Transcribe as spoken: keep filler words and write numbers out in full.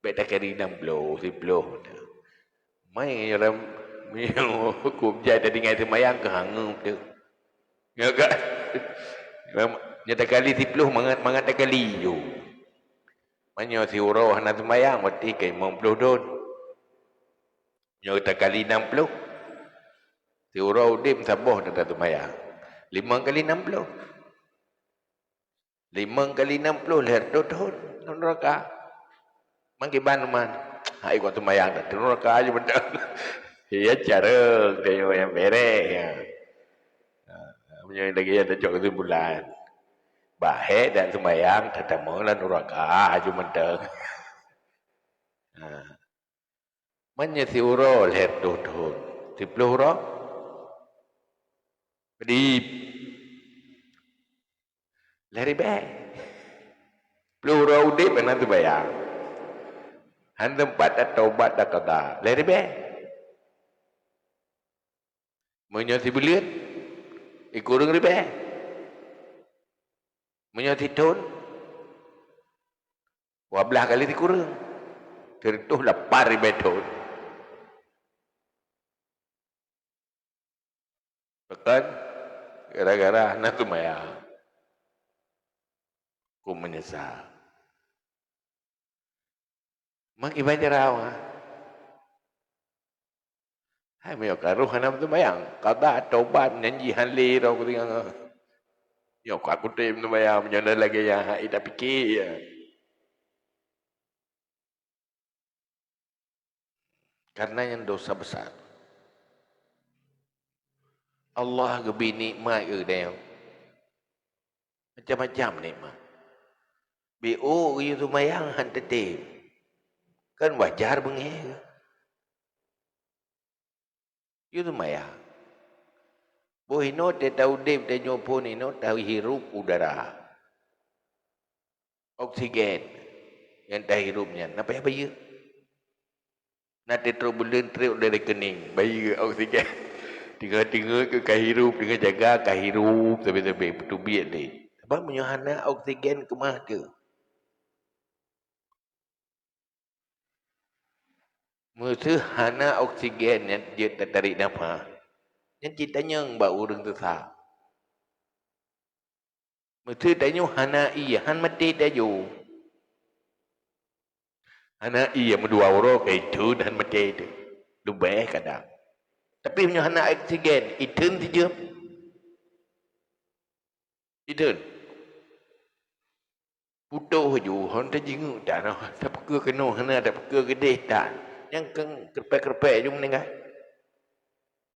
Bèk takali nam ploh, siploh. Mai dalam huköm jai tatinggai seumayang keu hangeut teuh. Nyoe ka. Nyoe takali siploh mangat-mangat takali ju. Meunyoe siuroe hana seumayang, berarti ka limong ploh thon. Nyoe takali nam ploh. Siuroe udeb saboh teuh taseumayang. Limong kali nam ploh. Limong kali nam ploh lhèe reutôh thon lam nuraka. Mangkiban man, hai kok seumayang dak nuraka aja beutôi. Ya carông teuh nyang bèrèh ya. Ha, meunyoe lagèe nyan tacok keusimpulan. Bahé dak seumayang tatamu lam nuraka aja mantong. Ha. Meunyoe siuroe lhèe reutôh thon, siploh uroe? Padib. Lhèe ribèe. Ploh uroe udeb hana seumayang. Han teumpat tatobat dan qadha. Lhèe ribèe. Meunyoe sibuleuen, sikureueng ribèe. Meunyoe sithon, dua blaih kali sikureueng, sireutoh lapan ribèe thon. Pakon? Gara-gara hana seumayang. Ku meunyeusal. Mangkiban cara awak. Hai, meunyoe ka roh hana seumayang, qadha, tobat, nyan jih han lé roh keutinggai. Nyoe ka kutem seumayang, meunyoe na lagèe nyan, hai, tapike, ya. Karena nyan dosa besar. Allah geubri nikmat keu geutanyoe. Macam-macam nikmat. Beu geuyue seumayang han teutem. Kan wajar beungèh geuh. Yue seumayang. Boh inoe teuh taudeb tanyoe phon inoe tahirup udara. Oksigen nyang tahirup nyan, na payah bayeue. Na teutroh buleuen trép di rekening, bayeue oksigen. Teungoh-teungoh keu ka hirup, teungoh jaga ka hirup, sabe-sabe peuteubiet lé. Sabab meunyoe hana oksigen keumah teuh. Meuseuh hana oksigen nyang jeuet tatarék nafah, nyan cit tanyong bak ureueng seusa. Meuseuh tanyoe hana ié, han maté tajôh. Hana ié meudua uroe ka itheun han maté teuh. Leubeh kadang. Tapi meunyoe hana oksigen, itheun sijeuem. Itheun. Putôh ju, hon tajingeuk tan, oh, tapeukeue keunoe hana, tapeukeue keudeh tan. Nyang keu keureupe-keureupe ju meuninggai.